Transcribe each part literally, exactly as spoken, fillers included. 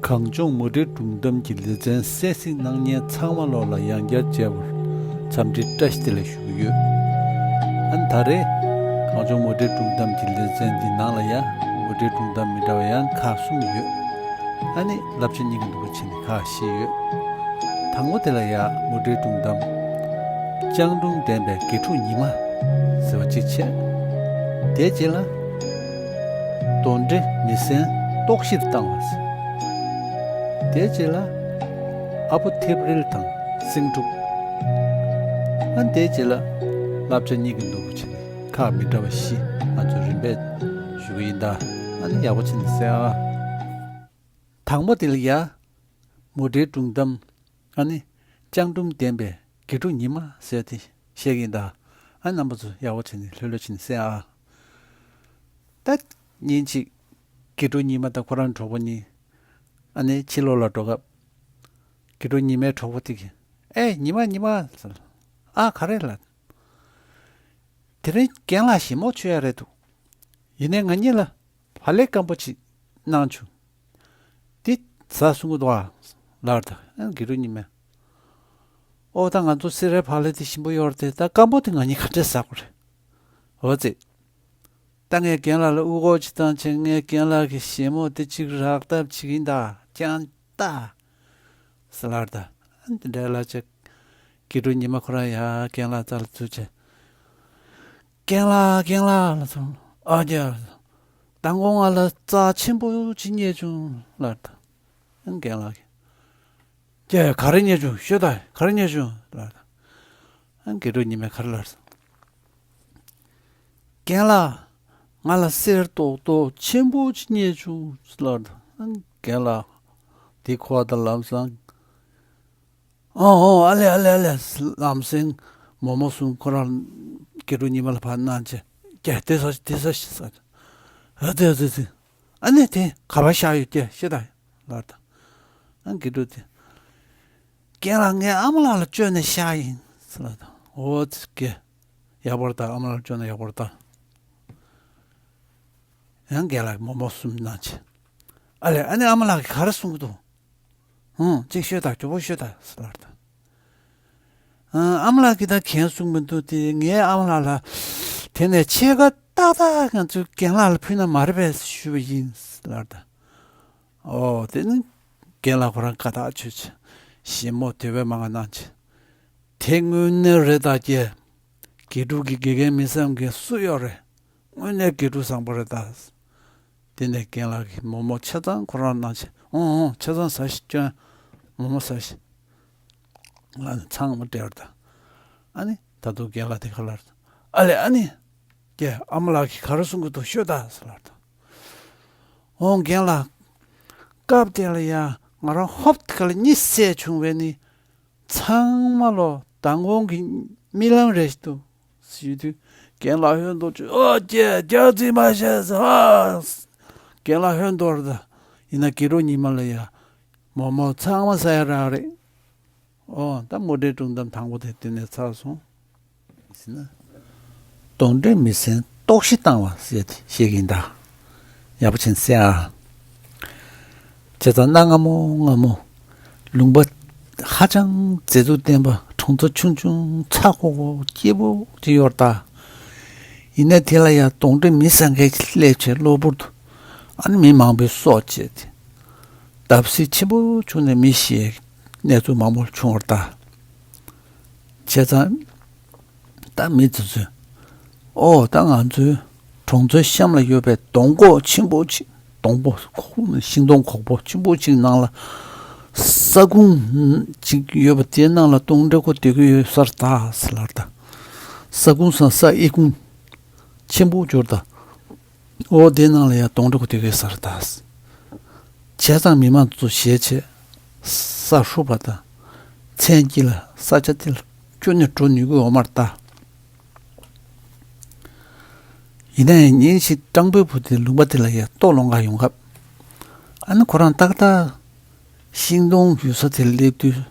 གངས་ལྗོངས་མུ་འབྲེལ་སྒྲུང་གཏམ་གྱི་ལེ་ཚན་གསན་གཟིགས་གནང་མཁན་ཚང་མ་ལོག་ལ་ཡང་བསྐྱར་མཇལ་བར་འཚམས་འདྲི་བཀྲ་ཤིས་བདེ་ལེགས་ཞུ་གི་ཡོད། ཨ་ནི་ད་རེས་གངས་ལྗོངས་མུ་འབྲེལ་སྒྲུང་གཏམ་གྱི་ལེ་ཚན་འདི་ནང་ལ་ཡང་མུ་འབྲེལ་སྒྲུང་གཏམ་མི་འདྲ་བ་ཡང་ཁག་གསུམ་ཡོད། ཨ་ནི་བསླབ་བྱ་གཉིས་ཀྱི་ནོར་བུ་ཆེ་ནི་ཁག་བཞི་ཡོད། དང་པོ་དེ་ལ་ཡང་མུ་འབྲེལ་སྒྲུང་གཏམ་སྤྱང་གྲུང་ལྡན་པའི་དགེ་ཕྲུག་ཉི་མ་ཟེར་བ་གཅིག་བྱས། དེའི་རྗེས་ལ་གདོན་འདྲེ་མི་བསད་ལྟོགས་ཤིར་བཏང་བ་ཟེར། དེའི་རྗེས་ལ་ཨ་ཕོ་ཐེབས་རིལ་དང་སེང་ཕྲུག་ཨ་དེའི་རྗེས་ལ་བསླབ་བྱ་གཉིས་ཀྱི་ནོར་བུ་ཆེ་ནི་ཁག་མི་འདྲ་བ་བཞི་ང་ཚོས་རིམ་པས་ཞུ་གི་ཡིན་ད། ཨ་ནི་ཡག་པོ་བྱས་ནས་གསན་ཨ། དང་པོ་དེ་ལ་ཡ། མུ་འབྲེལ་སྒྲུང་གཏམ། ཨ་ནི། སྤྱང་གྲུང་ལྡན་པའི་དགེ་ཕྲུག་ཉི་མ་ཟེར་དེ་བཤད་ཀྱིན་གདའ། ཨ་རྣམ་པ་ཚོ་ཡག་པོ་བྱས་ནས་ལྷོད་ལྷོད་བྱས་ནས་གསན་ཨ། ད། ཉིན་གཅིག་དགེ་ཕྲུག་ཉི་མ་དང་ཁོ་རང་གྲོགས་པོ་གཉིས། ཨ་ནི་ཕྱི་ལོགས་ལ་འགྲོ་སྐབས། དགེ་ཕྲུག་ཉི་མའི་གྲོགས་པོ་དེ་གིས། ཨེ་ཉི་མ་ཉི་མ། ཨ་ག་རེ་ལབ། དེ་རིང་རྒན་ལགས་ཞིབ་མོ་བྱོས་ཡ་རེད་འདུག་ཡིན་ནའི་ང་གཉིས་ལ་བག་ལེབ་སྐམ་པོ་ཅིག་གནང་བྱུང་། འདི་ཟ་གསུང་གི་འདུག་ཨ། ལར་ད་ཨ་དགེ་ཕྲུག་ཉི་མས། ཨོ་ད་ང་ཚོ་སེ་རའི་བག་ལེབ་དེ་ཞིམ་པོ་ཡོད་རེད་དེ། ད་སྐམ་པོ་དེ་ང་གཉིས་ག་འདྲས་ཟ་དགོས་རེད། འོ་ཙི། ད་ངས་རྒན་ལགས་ལ་དབུ་སྐོར་ཅིག་བཏང་བྱས། ངས་རྒན་ལགས་ཀྱི་ཞལ་མོ་དེ་ཅིག་རག་ཐབས་བྱེད་ཀྱིན་གདའ་ཀྱང་ལྟ། ཟེར་ལར་ད། ཨ་འདི་འདྲའི་ལ་ཅིག་དགེ་ཕྲུག་ཉི་མ་ཁོ་རང་ཡ་རྒན་ལགས་རྩ་ལ་འཛུལ་བྱས། རྒན་ལགས་རྒན་ལགས་ལ་སོང་། ཨ་ཀྱ། མདང་དགོང་ང་ལ་རྩྭ་ཆེན་པོ་ཅིག་རྙེད་བྱུང་ལར་ད། ཨ་རྒན་ལགས་ཀྱིས། ཀྱེ་ག་རེ་རྙེད་བྱུང་ཤོད་ད། ག་རེ་རྙེད་བྱུང་ལར་ད། ཨ་དགེ་ཕྲུག་ཉི་མས་ག་རེ་ལར་སོང་། རྒན་ལགས། ང་ལ་གསེར་ཏོག་ཏོག་ཆེན་པོ་ཅིག་རྙེད་བྱུང་ལར་ད། ཨ་རྒན་ལགས། དེ་གོ་བ་དང་ལམ་སང་། ཨོ་ཨོ་ཨ་ལེ་ཨ་ལེ་ཨ་ལེ། ལམ་སེང་མོག་མོག་གསུམ་ཁོ་རང་དགེ་ཕྲུག་ཉི་མ་ལ་ཕར་གནང་བྱས། ཀྱེ་དེ་ཟ་དེ་ཟ་ཞིག་ཟ། ཨ་ཙི་ཨ་ཙི་ཨ་ཙི། ཨ་ནི་དེ་ག་པར་བཞག་ཡོད་ཀྱེ་ཤེས་ད་ལར་ད། ཨ་དགེ་ཕྲུག་དེ། རྒན་ལགས་ངའི་ཨ་མ་ལགས་ལ་བཅོལ་ནས་བཞག་ཡིན་ཟེར་ལར་ད། ཨོ་ཙི་ཀྱེ། ཡག་པོ་རེད་ད། ཨ་མ་ལགས་ལ་བཅོལ་ན་ཡག་པོ་རེད་ད། ཡང་རྒན་ལགས་ཀྱིས་མོག་མོག་གསུམ་གནང་བྱས། ཨ་ལེ་ཨ་ནི་ཨ་མ་ལགས་ཀྱིས་ག་རེ་གསུང་གི་འདུག་ཧུང་ཅིག་ཤོད་དང་མགྱོགས་པོ་ཤོད་དང་ཟེར་ལར་ད། ཨ་ཨ་མ་ལགས་ཀྱིས་ད་གང་གསུང་མི་འདུག་དེ་ངའི་ཨ་མ་ལགས་ལ་དེ་ནས་ཕྱེད་ཀ་ཏག་ཏག་ང་ཚོའི་རྒན་ལགས་ལ་ཕུལ་ན་མ་རེད་པས་ཞུས་པ་ཡིན་ཟེར་ལར་ད། ཨོ་དེ་ནི་རྒན་ལགས་ཁོ་རང་དགའ་ཐག་ཆོད་བྱས། ཞལ་མོ་དེ་བས་མང་བ་གནང་བྱས། དེ་དངོས་གནས་རེད་ད་ཀྱེ། དགེ་ཕྲུག་གི་དགེ་རྒན་མི་བསམ་མཁན་སུ་ཡོད་རེད། དངོས་གནས་དགེ་ཕྲུག་བཟང་པོ་རེད་ད། དེ་ནས་རྒན་ལགས་ཀྱིས་མོག་མོག་ཆ་ཚང་ཁོ་རང་གནང་བྱས། ཨོང་ཨོང་ཆ་ཚང་ཟ་ཤིག་ཁྱོད། མོག་མོག་ཟ་ཤིག་ང་ནི་ཚང་མ་སྤྲད་པ་དང་། ཨ་ནི་ད་དུང་རྒན་ལགས་དེ་ག་ལར། ཨ་ལེ་ཨ་ནི། ཀྱེ་ཨ་མ་ལགས་ཀྱིས་ག་རེ་གསུང་གི་འདུག་ཤོད་དང་ཟེར་ལར་དང་། ཨོང་རྒན་ལགས། སྐབས་དེ་ལ་ཡ་ང་རང་ཧོབ་དེ་ག་ལ་གཉིད་སད་བྱུང་བས་ནི། ཚང་མ་ལོ་མདང་དགོང་གི་རྨི་ལམ་རེད་འདུག་ཞུས་དུས། རྒན་ལགས་ཧོན་འདོར་བྱས། ཨོ་ཀྱེ་རྒྱགས་ཚིག་མ་བཤད་ཟེར་ཨ། རྒན་ལགས་ཧོན་འདོར་ད། ཡིན་ན་དགེ་ཕྲུག་ཉི་མ་ལ་ཡ། མོག་མོག་ཚང་མ་ཟ་ཡ་རག་རེད། ཨོ་ད་མུ་འབྲེལ་སྒྲུང་གཏམ་དང་པོ་དེ་དེ་ནས་ཚར་སོང་། ཟེར་ན། གདོན་འདྲེ་མི་བསད་ལྟོགས་ཤི་བཏང་བ་ཟེར་ཏེ་བཤད་ཀྱིན་གདའ། ཡག་པོ་བྱས་ནས་གསན་ཨ། བྱས་ཙང་གནའ་སྔ་མོ་སྔ་མོ། ལུང་པ་ཧ་ཅང་མཛེས་སྡུག་ལྡན་པ་གྲོང་ཚོ་ཆུང་ཆུང་ཚ་ཁོག་ཁོག་སྐྱིད་པོ་ཅིག་ཡོད་རེད་ད། ཡིན་ནའི་དེ་ལ་ཡང་གདོན་འདྲེ་མི་བསད་མཁན་ཅིག་སླེབས་བྱས་གློ་བུར་དུ། ཨ་ནི་མི་མང་པོའི་སྲོག་བཅད་དེ། བརྡབ་གསིག་ཆེན་པོ་བྱུང་ནས་མི་ཤི་ཡའི་གནས་ཚུལ་མང་པོ་བྱུང་བ་རེད་ད། བྱས་ཙང་། ད་མི་དེ་ཚོས། ཨོ་ད་ང་ཚོའི་གྲོང་ཚོའི་གཤམ་ལ་ཡོད་པའི་སྡོང་གོག་ཆེན་པོ་ཅིག་སྡོང་པོ་ཁོག་ཤིང་སྡོང་གོག་པོ་ཆེན་པོ་ཅིག་ནང་ལ། ས་ཁུང་ཅིག་ཡོད་པ་དེའི་ནང་ལ་གདོན་འདྲེ་ཁོ་སྡོད་ཀྱི་ཡོད་ས་རེད་ད་ཟེར་ལར་ད། ས་ཁུང་སང་ས་ཨི་ཁུང་ཆེན་པོ་འབྱོར་ད། ཨོ་དེའི་ནང་ལ་ཡང་གདོན་འདྲེ་ཁོ་སྡོད་ཀྱི་ཡོད་ས་རེད་ད། བྱས་ཙང་མི་མང་ཚོ་ཞལ་ཆད། ས་ཧྲུབ་པ་དང་། མཚན་དཀྱིལ་ལ་ས་ཆ་དེ་ལ་ཁྱོན་ནས་འགྲོ་ནུས་ཀྱི་ཡོད་མ་རེད་ད། ཡིན་ནའི་ཉིན་ཞིག་སྤྲང་པོའི་བུ་དེ་ལུང་པ་དེ་ལ་ཡར་ལྟོ་སློང་ག་ཡོང་སྐབས། ཨ་ནི་ཁོ་རང་ཏག་ཏག་ཤིང་སྡོང་ཡོད་ས་དེར་སླེབས་དུས།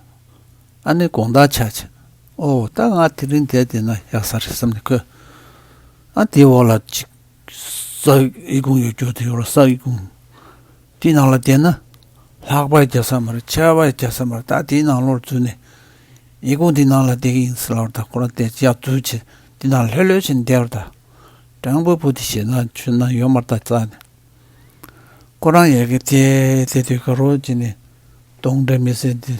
ཨ་ནི་དགོང་དག་ཆགས་བྱས། ཨོ་ད་ང་དེ་རིང་བསྡད་བསྡད་ན་ཡག་ས་རེད་བསམ་ནས་ཁོས། ཨ་དེའི་འོག་ལ་ཅིག་ས་ཨི་ཁུང་ཡོད་རྒྱུ་དེ་ཡོད་ར་ས་ཨི་ཁུང་། དེའི་ནང་ལ་བསྡད་ན། ལྷགས་པ་རྒྱག་ས་མ་རེད། ཆད་པ་རྒྱག་ས་མ་རེད། ད་དེའི་ནང་ལོགས་འཛུལ་ནས་ཡི་གུང་དེའི་ནང་ལ་བསྡད་ཀྱི་ཡིན་ཟེར་ལབ་པ་རེད། ད་ཁོ་རང་དེ་ཡར་འཛུལ་བྱས་དེ་ནང་ལྷོད་ལྷོད་བྱས་ནས་བསྡད་པ་རེད། ད་སྤྲང་པོའི་བུ་དེ་ཞེད་སྣང་ཆུ་སྣང་ཡོད་མ་རེད། ད་རྩ་ནས། ཁོ་རང་ཡ་གི་དེ་དེ་དུས་ག་རོ་ཅི་ནས་གདོན་འདྲེ་མི་སེར་འདི་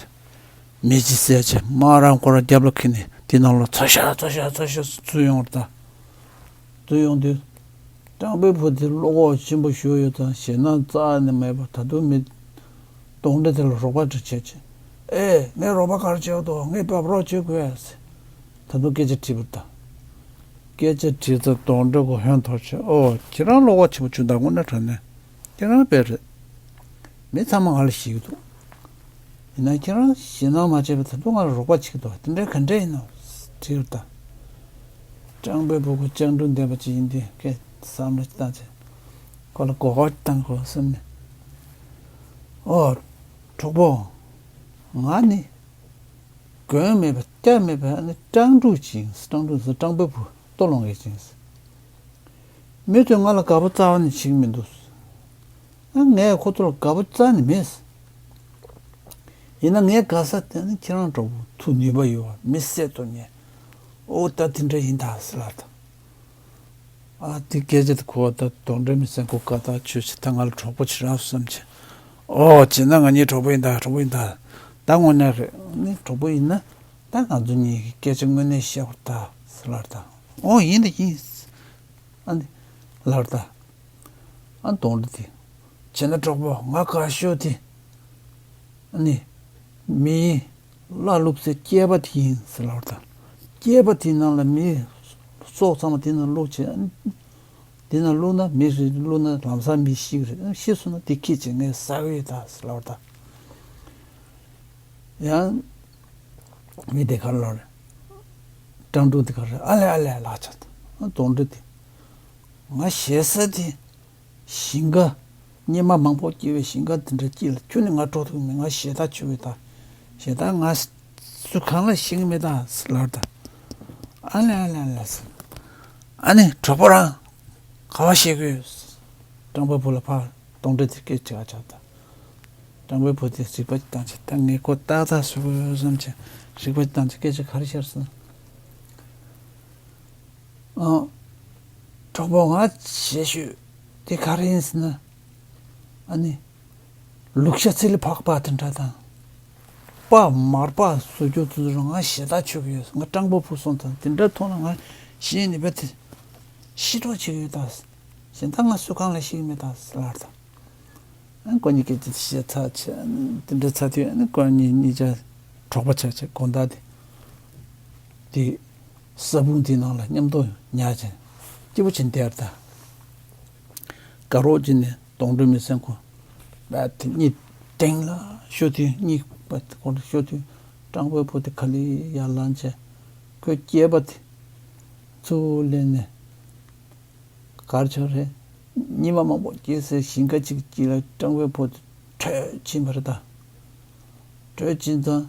མི་ཅི་སེར་ཆེ་མ་རང་ཁོ་རང་རྒྱབ་ལ་ཁྱེར་ནས་དེ་ནང་ལ་འཚོལ་ཤག་འཚོལ་ཤག་འཚོལ་ཤག་འཚོལ་ཡོང་བ་རེད། ད་འཚོལ་ཡོང་དུས་སྤྲང་པོའི་བུ་དེ་བློ་ཁོག་ཆེན་པོ་ཞིག་ཡོད་ཙང་ཞེད་སྣང་རྩ་ནས་མེད་པ། ད་དུང་མི་གདོན་འདྲེ་དེ་ལ་རོགས་པ་འདྲ་བྱས་བྱས། ཨེ་ངས་རོགས་པ་ག་རེ་བྱེད་འདུག་ངས་འབབ་རོགས་བྱེད་དགོས། ད་དུང་སྐད་ཆ་དྲིས་པ་རེད། ད། སྐད་ཆ་དྲིས་ཙང་གདོན་འདྲེ་ཁོ་ཧོན་འཐོར་བྱས། ཨོ་ཁྱེད་རང་བློ་ཁོག་ཆེན་པོ་བྱུང་། ད་དངོས་གནས་དྲང་གནས་ཁྱེད་རང་དཔེ་རེད། མི་ཚང་མ་ང་ལ་ཞེད་ཀྱི་འདུག་ཡིན་ན་ཁྱེད་རང་ཞེད་སྣང་མ་བྱས་པ་ད་དུང་ང་ལ་རོགས་པ་བྱེད་ཀྱི་འདུག་དེ་འདྲ་ག་འདྲ་ཡིན་ནམ་དྲིས་པ་རེད། ད་སྤྲང་པོའི་བུ་ཁོ་སྤྱང་གྲུང་ལྡན་པ་ཅིག་ཡིན་དུས་སྐད་བསམ་བློ་ཅིག་བཏང་བྱས་ཁོ་ལ་མགོ་སྐོར་བཏང་དགོས་བསམ་ནས། ཨོ། གྲོགས་པོ། ང་ནི་མགོན་མེད་པ་སྐྱབས་མེད་པ་ནི་སྤྲང་ཕྲུག་ཅིག་ཡིན། སྤྲང་ཕྲུག་ཟེར་སྤྲང་པོའི་བུ་ལྟོ་སློང་མཁན་ཅིག་ཡིན། མི་ཚོས་ང་ལ་དགའ་པོ་རྩ་བ་ནས་བྱེད་ཀྱི་མི་འདུག་ཨ་ངས་ཁོ་ཚོ་ལ་དགའ་པོ་རྩ་ནས་མེད། ཡིན་ན་ངའི་དགའ་ས་དེ་ནི་ཁྱེད་རང་འདྲ་པོ་ཐུགས་ནུས་པ་ཡོད་པ་མི་བསད་ཐུབ་མཁན། ཨོ་ད་དེ་འདྲ་ཡིན་ད་ཟེར་ལབ་ད། ཨ་དེ་སྐད་ཆ་དེ་གོ་བ་ད་གདོན་འདྲེ་མི་སེར་ཁོ་དགའ་ཐག་ཆོད་བྱས། ད་ང་ལ་གྲོགས་པོ་བྱེད་རོགས་བསམ་བྱས། ཨོ་བྱས་ན་ང་གཉིས་གྲོགས་པོ་ཡིན་ད། གྲོགས་པོ་ཡིན་ད། ད་དངོས་གནས་རེད། ནི་གྲོགས་པོ་ཡིན་ན་ད་ང་ཚོ་གཉིས་ཀྱི་སྐད་ཆ་དངོས་གནས་བཤད་དགོས་ད་ཟེར་ལབ་ད། ཨོ་ཡིན་ད་ཡིན། ཨ་ནི་ལབ་ད། ཨ་གདོན་འདྲེ་དེ། བྱས་ན་གྲོགས་པོ་ང་དགའ་ཤོས་དེ། ཨ་ནི། མིའི་བླ་བླུགས་སའི་སྐྱེས་པ་དེ་ཡིན་ཟེར་ལབ་པ་དང་། སྐྱེས་པ་དེའི་ནང་ལ་མིའི་སྲོག་ཚང་མ་དེ་ནང་བླུགས་བྱས། དེ་ནང་བླུགས་ན་མི་རེ་བླུགས་ན་ལམ་སང་མི་ཤི་གི་རེད། ཤི་སོང་ན་དེ་ཁྱེར་བྱས་ངས་ཟ་གི་ཡོད་ད་ཟེར་ལབ་པ་དང་། ཡང་། མི་དེ་ག་རེ་ལབ་རེད། སྤྲང་ཕྲུག་དེ་ག་རེ་ཨ་ལས་ཨ་ལས་ལབ་བྱས་ད། གདོན་འདྲེ་དེ། ང་ཞེད་ས་དེ། ཞིང་ཁ། སྙེ་མ་མང་པོ་སྐྱེ་བའི་ཞིང་ཁ་དེ་འདྲ་སྐྱིད་ལ་ཁྱོན་ནས་ང་འགྲོ་ཐུབ་མེད། ང་ཞེད་ཐག་ཆོད་པའི་ད། ཞེད་ཐག་ང་སུ་གང་ལ་ཞིག་མེད་ད་ཟེར་ལབ་ད། ཨ་ལས་ཨ་ལས་ཨ་ལས་ཟེར། ཨ་ནི་གྲོགས་པོ་རང་ག་བ་ཞེད་གི་ཡོད། སྤྲང་པོའི་བུ་ལ་ཕར་གདོན་འདྲེ་དེ་སྐད་ཆ་ཆགས་ད། སྤྲང་པོའི་བུ་དེ་རིག་པ་ཅིག་བཏང་བྱས། ད་ངས་ཁོ་ཏག་ཏག་བཟོ་དགོས་བསམ་བྱས་རིག་པ་ཅིག་བཏང་བྱས་སྐད་ཆ་ག་རེ་བཤད་སོང་། ཨ། གྲོགས་པོ་ང་ཞེད་ཤོས་དེ་ག་རེ་ཡིན་ཟེར་ན། ཨ་ནི། ལུག་ཤ་ཚིལ་ལ་ཕག་པ་དེ་འདྲ་དང་། སྤགས་མར་སྤགས་བཟོ་རྒྱུ་དེ་ཚོ་ང་ཞེད་ཐག་ཆོད་ཀྱི་ཡོད། ང་སྤྲང་པོ་བུ་སོང་ཙང་དེ་འདྲ་མཐོང་ན་ང་ཞེད་ནས་བས་དེ། ཤི་གྲབས་བྱེད་ཀྱི་ཡོད་ད། ཞེད་ད་ང་སུ་གང་ལ་ཞིག་མེད་ད་ཟེར་ལབ་ད། ཨ་ཁོ་གཉིས་སྐད་ཆ་བཤད་ཚར་བྱས། དེ་འདྲ་ཚར་དུས་ཨ་ནི་ཁོ་གཉིས་གཉིས་ཆ་གྲོགས་པོ་ཆགས་བྱས་དགོང་དག་དེ། དེ་ས་བོན་དེའི་ནང་ལ་མཉམ་དུ་ཉལ་བྱས་སྐྱིད་པོ་བྱས་བསྡད་པ་དང་། དགའ་རོགས་བྱས་ནས་གདོན་འདྲེ་མི་སེར་ཁོ་རྦད་དེ་གཉིད་དྲན་ལ་ཤོར་དུས། གཉིད་པ་ཁོ་ལ་ཤོར་དུས་སྤྲང་པོའི་བུ་དེ་ག་ལེར་ཡར་ལངས་བྱས་ཁོའི་སྐྱེས་པ་དེ་ཚུར་ལེན་ནས། གར་ཆགས་རེད། ཉི་མ་མང་པོ་སྐྱེས་སའི་ཞིང་ཁ་ཅིག་དཀྱིལ་ལ་སྤྲང་པོའི་བུ་དེ་བྲོས་ཕྱིན་པ་རེད་ད། བྲོས་ཕྱིན་ཙང་།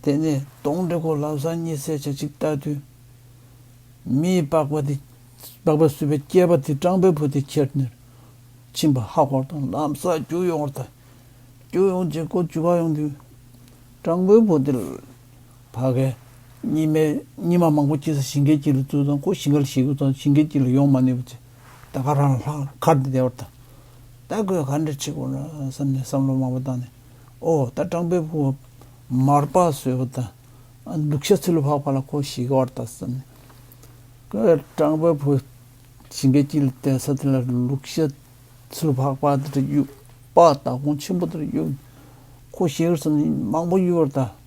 དེ་ནས་གདོན་འདྲེ་ཁོ་ལམ་སང་གཉིད་སད་བྱས་ཅིག་ལྟ་དུས། མིའི་པགས་པ་དེ། པགས་པ་གསོས་པའི་སྐྱེས་པ་དེ་སྤྲང་པོའི་བུ་དེ་ཁྱེར་ནས། ཕྱིན་པ་ཧ་གོ་དང་ལམ་སང་རྒྱུགས་ཡོང་བ་དང་། རྒྱུགས་ཡོང་རྗེས་ཁོ་རྒྱུག་ག་ཡོང་དུས། སྤྲང་པོའི་བུ་དེ། ཕ་གིར། ཉི་མའི་ཉི་མ་མང་པོ་སྐྱེས་ས་ཞིང་ཁའི་དཀྱིལ་ལ་བཙུགས་ཙང་ཁོ་ཞིང་ཁ་ལ་ཞིག་དགོས་ཙང་ཞིང་ཁའི་དཀྱིལ་ལ་ཡོང་མ་ནུས་པ་བྱས། ད་ག་རང་ལྷག་ཁར་དེ་བསྡད་པ་དང་། ད་ཁོས་ག་འདྲ་བྱེད་དགོས་ན་བསམ་ནས་བསམ་བློ་མང་པོ་བཏང་ནས། ཨོ་ད་སྤྲང་པོའི་བུ། མར་པ་བཟོས་པ་དང་། ཨ་ལུག་ཤ་ཚིལ་ལུ་ཕག་པ་ལ་ཁོ་ཞིག་གི་བར་ད་བསམ་ནས། ཁོས་སྤྲང་པོའི་བུ། ཞིང་ཁའི་དཀྱིལ་ལ་བསྡད་ས་དེ་ལ་ལུག་ཤ་ཚིལ་ལུ་ཕག་པ་དེ་འདྲ་གཡུགས། སྤགས་དག་གོང་ཆེན་པོ་དེ་འདྲ་གཡུགས། ཁོ་ཞིག་གི་བསམ་ནས་མང་པོ་གཡུགས་པ་རེད་ད།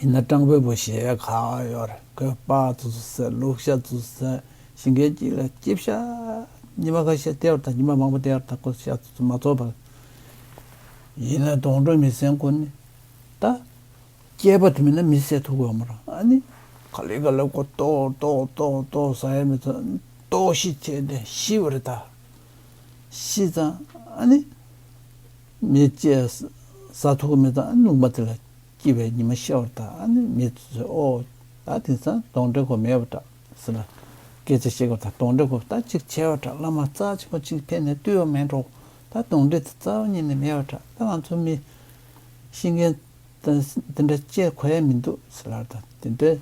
ཡིན་ན་སྤྲང་པོའི་བུ་ཞེད་ཡ་ག་ཡོད་རེད། ཁོས་སྤགས་ཚོ་ཟས། ལུག་ཤ་ཚོ་ཟས། ཞིང་ཁའི་དཀྱིལ་ལ་སྐྱིད་ཤག་ཉི་མ་ཁ་ཤས་བསྡད་པ་རེད་ད། ཉི་མ་མང་པོ་བསྡད་པ་རེད་ད། ཁོ་ཤ་ཚོ་ཚོ་མ་ཚོར་བར། ཡིན་ན་གདོན་འདྲེ་མི་སེར་ཁོ་ནི། ད། སྐྱེས་པ་དེ་མིན་ན་མི་བསད་ཐུབ་ཀྱི་ཡོད་མ་རེད། ཨ་ནི། ག་ལེ་ག་ལེ་ཁོ་ལྟོགས་ལྟོགས་ལྟོགས་ལྟོགས་ཟ་ཡ་མེད་ཙང་ལྟོགས་ཤི་བྱས་ཏེ་ཤི་བ་རེད་ད། ཤི་ཙང་ཨ་ནི། མི་ཅིག་ཟ་ཐུབ་ཀྱི་མེད་ཙང་ཨ་ནི་ལུང་པ་དེ་ལ་སྐྱིད་པའི་ཉི་མ་ཤར་བ་རེད་ད། ཨ་ནི་མི་ཚོས་ཨོ། ད་དེང་སང་གདོན་འདྲེ་ཁོ་མེད་པ་འདྲ་ཟེར་ལ་སྐད་ཆ་བཤད་ཀྱི་ཡོད་རེད་ད། གདོན་འདྲེ་ཁོ་ད་ཅིག་བྱས་པ་འདྲ། བླ་མ་རྩ་ཆེན་པོ་ཅིག་ཕེབས་ནས་བཏུལ་བ་མེད་འགྲོ། ད་ ད་གདོན་འདྲེ་དེ་རྩ་བ་ཉིད་ནས་མེད་པ་འདྲ། ད་ང་ཚོ་མི་ཤི་མཁན་དང་དེ་འདྲ་བཅས་གོ་ཡ་མི་འདུག་ཟེར་ལབ་དང་། དེ་འདྲ་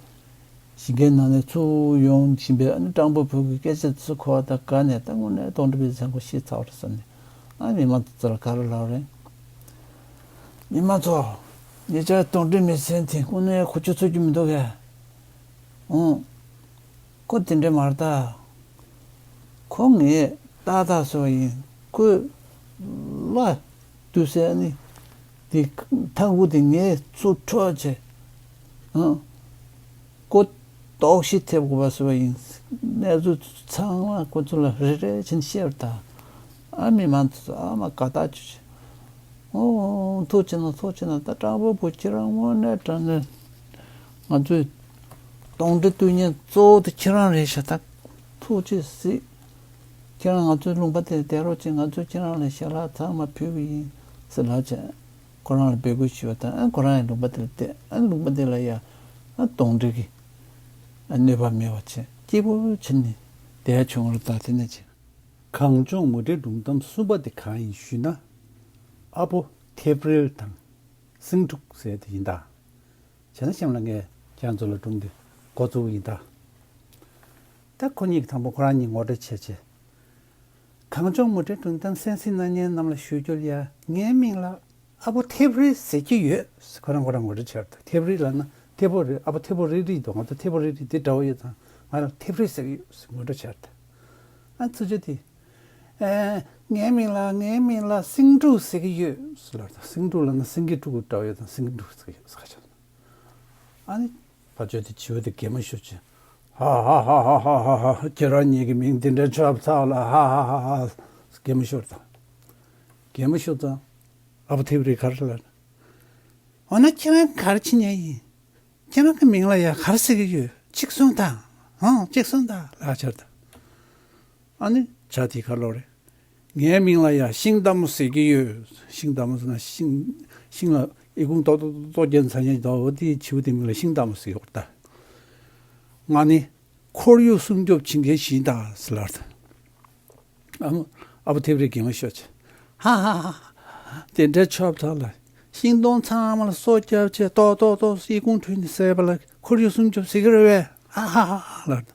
ཤི་མཁན་ནང་ནས་ཚུར་ཡོང་བཞིན་པའི། ཨ་ནི་སྤྲང་པོ་བུ་གི་སྐད་ཆ་དེ་ཚོ་གོ་བ་དང་དགའ་ནས། ད་དངོས་གནས་གདོན་འདྲེ་བའི་མཚན་གོ་ཤི་ཚར་བ་རེད་བསམ་ནས། ཨ་མི་མང་ཚོ་ཚོ་ལ་ག་རེ་ལབ་རེད། མི་མང་ཚོ། ཉེ་ཆར་གདོན་འདྲེ་མི་ཟེར་མཁན་དེ་དངོས་གནས་ཁོ་ཚོ་ཚོད་རྒྱུ་མི་འདུག་གས། ཨང་། ཁོ་དེ་འདྲ་མ་རེད་ད། ཁོ་ངས་ཏག་ཏག་བཟོས་པ་ཡིན། ཁོས་གླ་བསྡུ་ས་ནི་དེ་ཐང་གུ་དེ་ངས་ཚུར་འཕྲོག་བྱས། ཨང་། ཁོ་དོགས་གཞི་ཐེབས་དགོས་པ་བཟོས་པ་ཡིན། གནས་ཚུལ་ཚང་མ་ཁོ་ཚོ་ལ་རེ་རེ་བྱས་ནས་བཤད་པ་ད། ཨ་མི་མང་ཚོ་ཨ་མ་དགའ་ཐག་ཆོད་བྱས། ཨོ། ཐུགས་རྗེ་གནང་། ཐུགས་རྗེ་གནང་། ད་སྤྲང་པོ་བུ་ཁྱེད་རང་དངོས་གནས་དྲང་གནས་ང་ཚོས་གདོན་འདྲེ་བཏུལ་མཁན་གཙོ་བོ་དེ་ཁྱེད་རང་རེད་ཤག་ད་ཐུགས་རྗེ་གཟིགས། ཁྱེད་རང་ང་ཚོའི་ལུང་པ་དེར་བསྡད་རོགས་བྱེད། ང་ཚོས་ཁྱེད་རང་ལ་ཞལ་ལག་ཚང་མ་ཕུལ་གི་ཡིན་ཟེར་ལབ་བྱས། ཁོ་རང་ལ་འབོད་སྐུལ་ཞུས་པ་དང་། ཨ་ཁོ་རང་ཡང་ལུང་པ་དེ་ལ་བསྡད། ཨ་ལུང་པ་དེ་ལ་ཡ་ཨ་གདོན་འདྲེ་གི་ཨ་གནོད་པ་མེད་པ་བྱས། སྐྱིད་པོ་བྱས་ནས་བསྡད་བྱུང་བ་རེད། ད་དེ་ནས་བྱས། གངས་ལྗོངས་མུ་འབྲེལ་སྒྲུང་གཏམ་གསུམ་པ་དེ་གང་ཡིན་ཞུས་ན། ཨ་ཕོ་ཐེབས་རིལ་དང་། སེང་ཕྲུག་ཟེར་དེ་ཡིན་ད། བྱས་ན་གཤམ་ལ་ངས་ཁྱེད་ཚོ་ལ་སྒྲུང་འདི་འགོ་བཙུགས་ཡིན་ད། ད་ཁོ་གཉིས་ཀྱི་དང་པོ་ཁོ་རང་གཉིས་ངོ་སྤྲོད་བྱས་བྱས། གངས་ལྗོངས་མུ་འབྲེལ་སྒྲུང་གཏམ་གསན་གཟིགས་གནང་མཁན་རྣམས་ལ་ཞུ་རྒྱུར་ཡ། ངའི་མིང་ལ་ཨ་ཕོ་ཐེབས་རིལ་ཟེར་གྱི་ཡོད། ཁོ་རང་ཁོ་རང་ངོ་སྤྲོད་བྱས་ད། ཐེབས་རིལ་ལབ་ན་ཐེ་བོ་རེད། ཨ་ཕོ་ཐེ་བོ་རིལ་རིལ་འདུག་ང་ཚོ་ཐེ་བོ་རིལ་རིལ་འདི་འདྲ་བོ་ཡོད་ཙང་ང་ལ་ཐེབས་རིལ་ཟེར་གྱི་ཡོད་ཟེར་ངོ་སྤྲོད་བྱས་ད། ཨ་ཚུ་ཅོ་དེ། ཨེ། ངའི་མིང་ལ་ངའི་མིང་ལ་སེང་ཕྲུག་ཟེར་གྱི་ཡོད་ཟེར་ལབ་ད། སེང་ཕྲུག་ལབ་ན་སེང་གེ་ཕྲུ་གུ་འདྲ་བོ་ཡོད་ཙང་སེང་ཕྲུག་ཟེར་གྱི་ཡོད་ཟེར་ཁ་ཆག་ཨ་ནི་ཕ་ཆོས་དེ་བྱིའུ་དེ་གད་མོ་ཤོར་བྱས། ཧ་ཧ་ཧ། ཁྱེད་རང་གཉིས་ཀྱི་མིང་དེ་འདྲ་ཆགས་ཚར་ལ། ཧ་ཧ་ཧ་ཧ། གད་མོ་ཤོར་དང་། གད་མོ་ཤོར་ཙང་ཨ་ཕོ་ཐེབས་རིལ་ག་རེ་ལབ། འོ་ན་ཁྱེད་རང་ག་རེ་བྱེད་མཁན་ཡིན། ཁྱེད་རང་གི་མིང་ལ་ཡ་ག་རེ་ཟེར་གྱི་ཡོད། གཅིག་གསུངས་དང་། ཧང་། གཅིག་གསུངས་དང་ལབ་བྱས་ད། ཨ་ནི་བྱ་དེ་ག་རེ་ལབ་རེད། ངའི་མིང་ལ་ཡ་ཤིང་རྟ་མོ་ཟེར་གྱི་ཡོད། ཤིང་རྟ་མོ་ཟེར་ན་ཤིང་། ཤིང་ལ་ཨི་ཁུང་ཏོག་ཏོག་ཏོག་ཏོག་རྒྱག་ཚར་མཁན་ཡོད་ད། འོ་དེའི་བྱིའུ་དེའི་མིང་ལ་ཤིང་རྟ་མོ་ཟེར་གྱི་ཡོད་ད། ང་ནི་ཁོར་ཡུག་སྲུང་སྐྱོབ་བྱེད་མཁན་ཞིག་ཡིན་ད་ཟེར་ལབ་ད། ཨ་མ། ཨ་ཕོ་ཐེབས་རིལ་གད་མོ་ཤོར་བྱས། ཧ་ཧ་ཧ། དེ་འདྲ་ཆགས་ཚར་ལ། ཤིང་སྡོང་ཚང་མ་ལ་སོ་བརྒྱབ་བྱས་ཏོག་ཏོག་ཏོག་ཨི་ཁུང་བྲུས་ནས་བསད་པ་ལ་ཁོར་ཡུག་སྲུང་སྐྱོབ་ཟེར་གྱི་རེད་པས། ཧ་ཧ་ཧ་ལབ།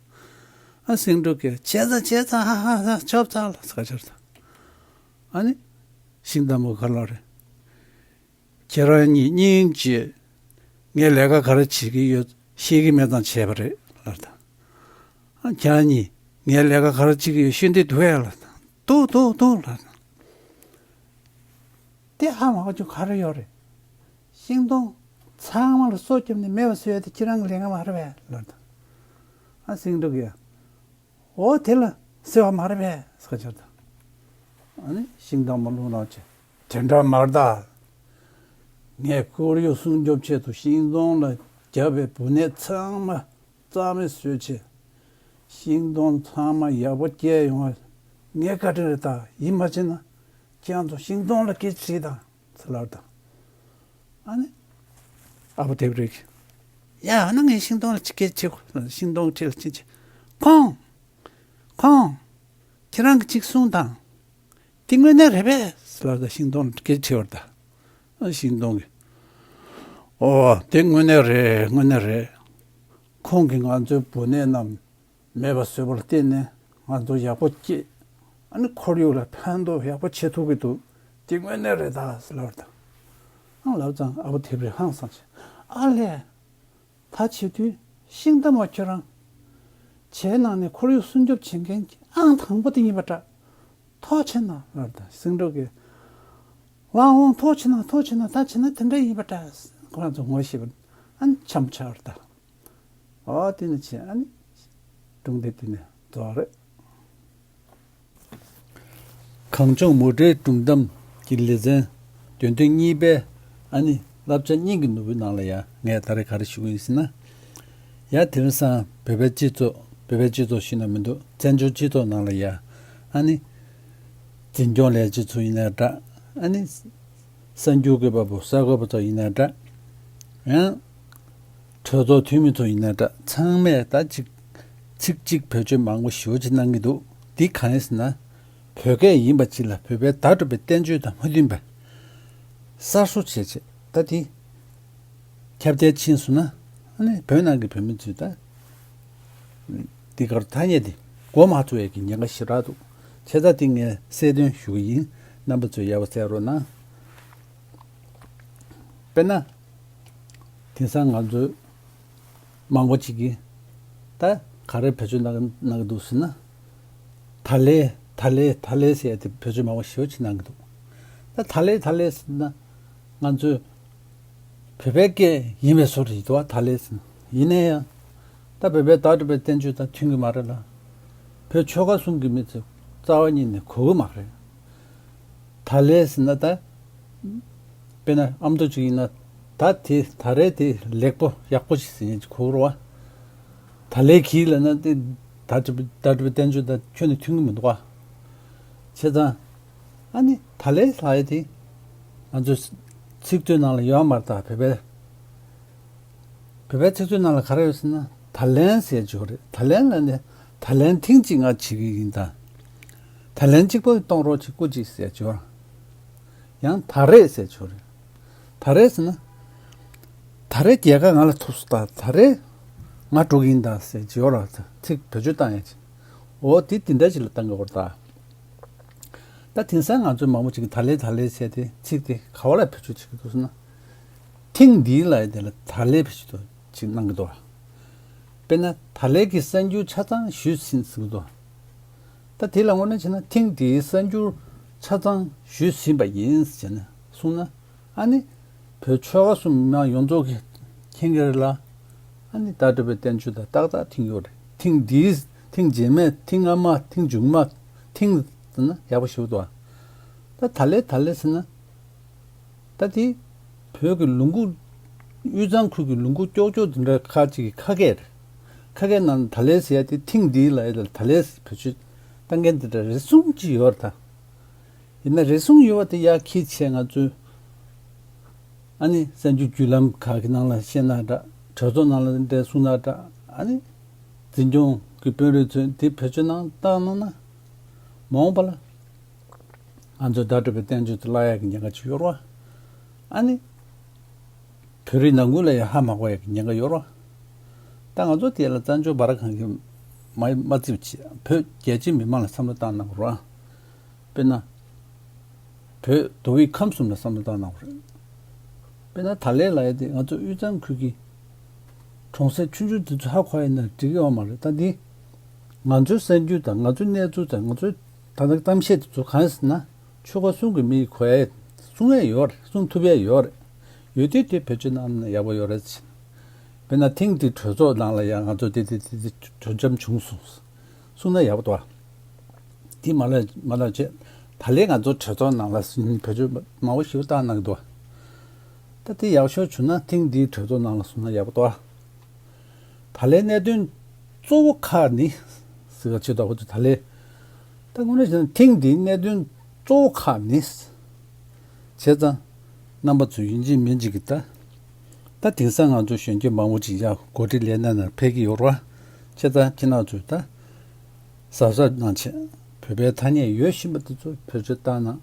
ཨ་སེང་ཕྲུག་གིས་བྱས་ཙང་བྱས་ཙང་། ཧ་ཧ་ཧ། ཆགས་ཚར་ལ་ཟེར་གྱི་རེད། ཨ་ནི་ཤིང་རྟ་མོ་ག་རེ་ལབ་རེད། ཁྱེད་རང་གཉིས་སྙིང་རྗེ། ངས་ལས་ཀ་ག་རེ་བྱེད་ཀྱི་ཡོད་ཤེས་ཀྱི་མེད་ཙང་བྱས་པ་རེད་ལབ་ད། ཨ་ཁྱེད་རང་གཉིས་ངས་ལས་ཀ་ག་རེ་བྱེད་ཀྱི་ཡོད་ཤེས་འདོད་འདུག་གས་ལབ་ད། འདུག་འདུག་འདུག་ལབ་ད། དེ་ཧ་མ་གོ་རྒྱུ་ག་རེ་ཡོད་རེད། ཤིང་སྡོང་ཚང་མ་ལ་སོ་བརྒྱབ་ནས་མེད་པ་བཟོ་ཡ་དེ་ཁྱེད་རང་གི་ལས་ཀ་མ་རེད་པས་ལབ་ད། ཨ་སེང་ཕྲུག་གིས། འོ་དེ་ལ་ཟེར་བ་མ་རེད་པས་ཟེར་བྱས་ད། ཨ་ནི་ཤིང་རྟ་མོ་བློ་ནང་བྱས། དེ་འདྲ་མ་རེད་ད། ངས་ཁོར་ཡུག་སྲུང་སྐྱོབ་ཆེད་དུ་ཤིང་སྡོང་ལ་བརྒྱབ་པའི་བུ་ནད་ཚང་མ་རྩ་མེད་བཟོས་བྱས། ཤིང་སྡོང་ཚང་མ་ཡག་པོ་སྐྱེས་ཡོང་བ་ངའི་བཀའ་དྲིན་རེད་ད། ཡིན་པ་བྱས་ན་ཁྱེད་རང་ཚོ་ཤིང་སྡོང་ལ་སྐད་ཆ་དྲིས་དང་ཟེར་ལབ་དང་། ཨ་ནི་ཨ་ཕོ་ཐེབས་རིལ་གྱིས། ཡ། ཨ་ན་ངས་ཤིང་སྡོང་ལ་སྐད་ཆ་དྲིས་གོ། ཤིང་སྡོང་གི་འཁྲིས་ལ་ཕྱིན་བྱས། ཁོང་། ཁོང་། ཁྱེད་རང་གིས་གཅིག་གསུངས་དང་། དེ་དངོས་གནས་རེད་པས་ཟེར་ལབ་ད། ཤིང་སྡོང་ལ་སྐད་ཆ་དྲིས་པ་རེད་ད། ཨ་ཤིང་སྡོང་གིས། འོ་དེ་དངོས་གནས་རེད། དངོས་གནས་རེད། ཁོང་གིས་ང་ཚོའི་བུ་ནད་རྣམས་མེད་པ་བཟོས་པ་ལ་བརྟེན་ནས་ང་ཚོ་ཡག་པོ་སྐྱེས། ཨ་ནི་ཁོར་ཡུག་ལ་ཕན་ཐོགས་ཡག་པོ་བྱེད་ཐུབ་ཀྱི་འདུག་དེ་དངོས་གནས་རེད་ད་ཟེར་ལབ་པ་དང་། ཨང་ལབ་ཙང་ཨ་ཕོ་ཐེབས་རིལ་ཧང་སངས་བྱས། ཨ་ལས། ད་བྱེད་དུས་ཤིང་རྟ་མོ་ཁྱོད་རང་བྱའི་ནང་ནས་ཁོར་ཡུག་སྲུང་སྐྱོབ་བྱེད་མཁན་གྱི་ཨང་དང་པོ་དེ་ཡིན་པ་འདྲ། ཐུགས་རྗེ་གནང་ལབ་པ་དང་། སེང་ཕྲུག་གིས། འོང་འོང་། ཐུགས་རྗེ་གནང་། ཐུགས་རྗེ་གནང་། ད་བྱས་ན་དེ་འདྲ་ཡིན་པ་འདྲ། ཁོ་རང་ཚོ་ངོ་ཤེས་པ་ཨ་ནི་འཆམ་པོ་ཆགས་པ་རེད་ད། ཨོ་དེ་ནས་བྱས་ཨ་ནི་སྒྲུང་དེ་དེ་ནས་རྫོགས་རེད། གངས་ལྗོངས་མུ་འབྲེལ་སྒྲུང་གཏམ་གྱི་ལེ་ཚན་དོན་ཐེངས་གཉིས་པའི་ཨ་ནི་བསླབ་བྱ་གཉིས་ཀྱི་ནོར་བུའི་ནང་ལ་ཡང་ངས་ད་རེས་ག་རེ་ཞུ་གི་ཡིན་ཟེར་ན། ཡ་དེང་སང་བོད་པའི་སྤྱི་ཚོགས། བོད་པའི་སྤྱི་ཚོགས་ཤིག་ན་མི་འདུག་བཙན་བྱོལ་སྤྱི་ཚོགས་ནང་ལ་ཡ་ཨ་ནི་འཛིན་སྐྱོང་ལས་བྱེད་ཚོ་ཡིན་ན་འདྲ། ཨ་ནི་གསར་འགྱུར་འགོད་པ་པོ་གསར་འགོད་པ་ཚོ་ཡིན་ན་འདྲ། ཡང་གྲོས་ཚོགས་འཐུས་མི་ཚོ་ཡིན་ན་འདྲ། ཚང་མས་ད་ཅིག་ཚིག་གཅིག་བེད་སྤྱོད་མང་པོ་ཞེ་པོ་ཅིག་གནང་གི་འདུག་འདི་གང་ཡིན་ཟེར་ན། བོད་སྐད་ཡིན་པ་ཅིག་ལ་བོད་པའི་བརྡ་སྤྲོད་པའི་བསྟན་བཅོས་དང་མ་མཐུན་པའི་གསར་བཟོ་བྱས་བྱས། ད་དེ་ཁྱབ་གདལ་ཕྱིན་སོང་ན། ཨ་ནི་བོད་ནང་གི་བོད་མི་ཚོས་ད་འདི་གར་ཐ་སྙད་དེ་གོ་མ་ཐུབ་ཡས་ཀྱི་ཉེན་ཁ་ཞེ་དྲག་འདུག་བྱས་ཙང་དེ་ངས་གསལ་སྟོན་ཞུ་གི་ཡིན། རྣམ་པ་ཚོས་ཡག་པོ་གསན་རོགས་གནང་། དཔེར་ན། དེང་སང་ང་ཚོའི་མང་པོ་ཅིག་གིས་ད་ག་རེ་བེད་སྤྱོད་གནང་གནང་གི་འདུག་ཟེར་ན། ད་ལས། ད་ལས། ད་ལས་ཟེར་ཡ་དེ་བེད་སྤྱོད་མང་པོ་ཞེ་པོ་ཅིག་གནང་གི་འདུག་ད་ད་ལས། ད་ལས་ཟེར་ན་ང་ཚོའི་བོད་པའི་སྐད་ཡིན་པའི་བཟོ་རེད་འདུག་ད་ལས་ཟེར་ན། ཡིན་ན་ཡང་ད་བོད་པའི་བརྡ་སྤྲོད་པའི་བསྟན་བཅོས་དང་མཐུན་གྱི་མ་རེད་ལ། བོད་ཆོལ་ཁ་གསུམ་གྱི་མི་ཚོས་རྩ་བ་ཉིད་ནས་གོ་གི་མ་རེད། ད་ལས་ཟེར་ན་ད། དཔེར་ན་ཨ་མདོ་ཅིག་ཡིན་ན། ད་དེ་ད་རེས་དེ་ལེགས་པོ་ཡག་པོ་ཞིག་ཟེར་མཁན་ཅིག་གོ་རོ་བ། ད་ལས་གྱིས་ལབ་ན་དེ་ད་བརྡ་སྤྲོད་པའི་བསྟན་བཅོས་དང་ཁྱོན་ནས་མཐུན་གྱི་མི་འདུག་བ། བྱས་ཙང་། ཨ་ནི་ད་ལས་ལབ་ཡ་དེ་ང་ཚོའི་ཚིག་མཛོད་ནང་ལ་ཡོད་མ་རེད། ད་བོད་པའི་བོད་པའི་ཚིག་མཛོད་ནང་ལ་ག་རེ་ཡོད་ཟེར་ན། ད་ལན་ཟེར་ཅིག་ཡོད་རེད། ད་ལན་ལབ་ནས་ད་ལན་ཐེངས་གཅིག་ང་བྱེད་ཀྱི་ཡིན་ད། ད་ལན་གཅིག་པོ་གཏོང་རོགས་བྱེད་སྐུ་མཁྱེན་ཟེར་ཅིག་ཡོད། ཡང་ད་རེས་ཟེར་ཅིག་ཡོད་རེད། ད་རེས་ཟེར་ན། ད་རེས་རྒྱལ་ཁ་ང་ལ་ཐོབ་སོང་ད། ད་རེས་ང་འགྲོ་གི་ཡིན་ད་ཟེར་ཅིག་ཡོད་རེད། ཚིག་བེད་སྤྱོད་བཏང་ཡ་ཅིག་འོ་དེ་དེ་འདྲ་ཅིག་ལ་བཏང་གི་ཡོད་རེད་ད། ད་དེང་སང་ང་ཚོ་མང་པོ་ཅིག་གིས་ད་ལས། ད་ལས་ཟེར་དེ་ཚིག་དེ་ག་བ་ལ་བེད་སྤྱོད་བྱེད་ཀྱི་འདུག་ཟེར་ན། ཐེངས་འདིའི་ལབ་ཡ་དེ་ལ་ད་ལས་བེད་སྤྱོད་ཅིག་གནང་གི་འདུག་དཔེར་ན་ད་ལས་ཀྱི་གསར་འགྱུར་ཆ་ཚང་ཞུས་ཟིན་ཟེར་གྱི་འདུག་ད་དེ་ལ་དངོས་གནས་བྱས་ན་ཐེངས་འདིའི་གསར་འགྱུར་ཆ་ཚང་ཞུས་ཟིན་པ་ཡིན་ཟེར་ནས་གསུངས་ན། ཨ་ནི། བོད་ཆོལ་ཁ་གསུམ་མི་མང་ཡོངས་རྫོགས་ཀྱིས་མཁྱེན་གྱི་རེད་ལ། ཨ་ནི་བརྡ་སྤྲོད་པའི་བསྟན་བཅོས་དང་ཏག་ཏག་མཐུན་གྱི་ཡོད་རེད། ཐེངས་འདིའི་ཐེངས་རྗེས་མའི་ཐེངས་སྔ་མ། ཐེངས་མཇུག་མ། ཐེངས་ཟེར་ན་ཡག་པོ་ཞེ་པོ་འདུག་ད་ད་ལས། ད་ལས་ཟེར་ན། ད་དེ་བོད་ཀྱི་ལུང་ཁུག་དབུས་གཙང་ཁུལ་གྱི་ལུང་ཁུག་ཀྱོག་ཀྱོག་དེ་འདྲ་ཁག་ཅིག་གི་ཁ་སྐད་རེད། ཁ་སྐད་ནང་ད་ལས་ཟེར་ཡ་དེ་ཐེངས་འདིའི་ལབ་ཡ་དེ་ད་ལས་བེད་སྤྱོད་བཏང་མཁན་དེ་འདྲ་རེ་ཟུང་ཅིག་ཡོད་རེད་ད། ཡིན་ན་རེ་ཟུང་ཡོད་པ་དེ་ཡར་འཁྱེར་བྱས་ང་ཚོས། ཨ་ནི་གསར་འགྱུར་བརྒྱུད་ལམ་ཁག་གི་ནང་ལ་བཤད་ན་འདྲ། གྲོས་ཚོགས་ནང་ལ་འདྲ་གསུངས་ན་འདྲ། ཨ་ནི་འཛིན་སྐྱོང་གི་དཔོན་རིགས་ཚོས་དེ་བེད་སྤྱོད་གནང་བཏང་གནང་ན། མ་འོངས་པ་ལ་ང་ཚོས་བརྡ་སྤྲོད་པའི་བསྟན་བཅོས་དེ་བརླག་ཡག་གི་ཉེན་ཁ་ཅིག་ཡོད་རེད་བ། ཨ་ནི་བོད་རིགས་ནང་ཁུལ་ལ་ཡང་ཧ་མ་གོ་ཡག་གི་ཉེན་ཁ་ཡོད་རེད་བ། ད་ང་ཚོ་དེ་ལ་བཙན་བྱོལ་བར་ཁང་གིས་མ་མ་བརྩིས་པ་བྱས། བོད་རྒྱལ་སྤྱིའི་མི་མང་ལ་བསམ་བློ་བཏང་གནང་དགོས་རེད་བ། དཔེར་ན། བོད་མདོ་དབུས་ཁམས་གསུམ་ལ་བསམ་བློ་བཏང་གནང་དགོས་རེད། དཔེར་ན་ད་ལས་ལབ་ཡ་དེ་ང་ཚོ་དབུས་གཙང་ཁུལ་གྱི་གྲོང་གསེབ་ཆུང་ཆུང་དེ་ཚོ་ཧ་གོ་ཡ་ཡིན་ན་འགྲིག་གི་ཡོད་མ་རེད། ད་འདི་ང་ཚོའི་གསར་འགྱུར་དང་ང་ཚོའི་གནས་ཚུལ་དང་ང་ཚོའི་ད་ལྟ་གཏམ་བཤད་དེ་ཚོ་གང་ཡིན་ཟེར་ན། ཆོལ་ཁ་གསུམ་གྱི་མི་ཡིས་གོ་ཡ་གསུང་ཡ་ཡོད་རེད། གསུང་ཐུབ་ཡ་ཡོད་རེད། ཡོད་དུས་དེ་བེད་སྤྱོད་གནང་ན་ཡག་པོ་ཡོད་རེད་ཟེར། དཔེར་ན་ཐེངས་འདི་གྲོས་ཚོགས་ནང་ལ་ཡང་ང་ཚོ་དེ་དེ་དེ་དེ་གྲོས་འཆམ་བྱུང་སོང་གསུངས་ན་ཡག་པོ་འདུག་བ། དེ་མ་ལ་མ་ལ་བྱས། ད་ལས་ང་ཚོ་གྲོས་ཚོགས་ནང་ལ་བེད་སྤྱོད་མང་པོ་ཞིག་བཏང་གནང་གི་འདུག་བ། ད་དེ་ཡག་ཤོས་བྱུང་ན་ཐེངས་འདིའི་གྲོས་ཚོགས་ནང་ལ་གསུངས་ན་ཡག་པོ་འདུག་བ། ད་ལས་གནད་དོན་གཙོ་བོ་ཁག་ནི་ཟེར་བ་ཆེད་དུ་ད་ལས། ད་དངོས་གནས་བྱས་ན་ཐེངས་འདིའི་གནད་དོན་གཙོ་བོ་ཁག་ནི། བྱས་ཙང་། རྣམ་པ་ཚོ་ཡིན་གཅིག་མིན་གཅིག་གིས་ད། ད་དེང་སང་ང་ཚོ་གཞོན་སྐྱེས་མང་པོ་ཅིག་ཡར་འགོ་ཁྲིད་ལས་སྣ་ནང་ཕེབས་ཀྱི་ཡོད་རེད་བ། བྱས་ཙང་ཁྱེད་རྣམ་ཚོས་ད། གཟབ་གཟབ་གནང་བྱས། བོད་པའི་ཐ་སྙད་ཡོད་བཞིན་པ་དེ་ཚོ་བེད་སྤྱོད་བཏང་ན།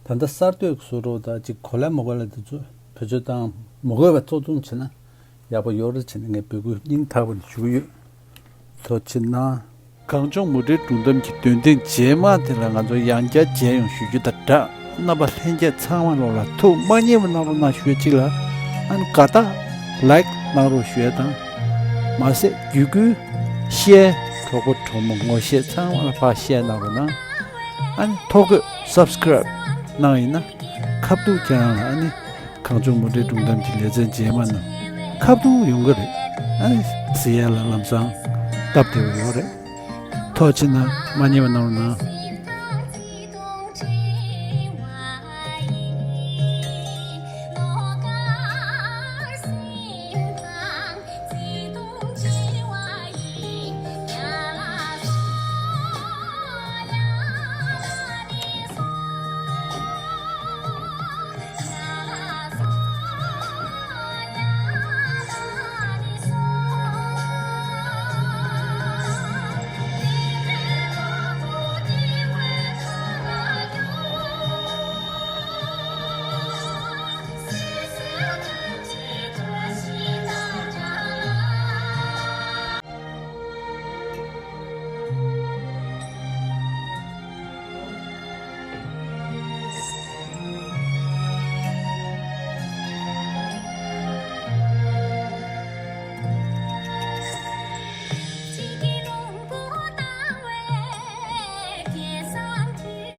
ད་ལྟ་གསར་གཏོད་ཀྱི་བཟོ་འདྲ་ད་ཅིག་གོ་ལ་མ་གོ་ལ་དེ་ཚོ་བེད་སྤྱོད་བཏང་མ་དགོས་པ་གཙོ་བཟུང་བྱས་ན། ཡག་པོ་ཡོད་རེད་བྱས་ནས་ངས་འབོད་སྐུལ་སྙིང་ཐག་པ་ནས་ཞུ་གི་ཡོད། ཐུགས་རྗེ་གནང་། གངས་ལྗོངས་མུ་འབྲེལ་སྒྲུང་གཏམ་གྱི་འདོན་ཐེངས་རྗེས་མ་དེ་ལ་ང་ཚོ་ཡང་བསྐྱར་མཇལ་ཡོང་ཞུ་རྒྱུ་དང་སྦྲགས། རྣམ་པ་ལྷན་རྒྱས་ཚང་མ་ལོག་ལ་ཐུགས་མ་མཉེས་པ་གནང་རོགས་གནང་ཞུ་ཡ་གཅིག་ལ། ཨ་ནི་དགའ་རྟགས་ལའིཀ་གནང་རོགས་ཞུ་ཡ་དང་། མ་ཟད་བརྒྱུད་སྐུལ་ཤེར་གྲོགས་པོ་གྲོགས་མོ་ངོ་ཤེས་ཚང་མ་ལ་ཕར་ཤེར་གནང་རོགས་གནང་། ཨ་ནི་ཐོ་འགོད་སབ་སི་ཀ་རེབ་གནང་ཡིན་ན་ཁ་ཐུག་ཁྱེད་རང་ལ་ཨ་ནི། གངས་ལྗོངས་མུ་འབྲེལ་སྒྲུང་གཏམ་གྱི་ལེ་ཚན་རྗེས་མ་ནང་ཁ་ཐུག་ཡོང་གི་རེད། ཨ་ཟེར་ཡ་ལ་ལམ་སང་སྟབས་བདེ་བ་ཡོད་རེད། ཐུགས་རྗེ་གནང་། མ་ཉེས་པ་གནང་རོགས་གནང་།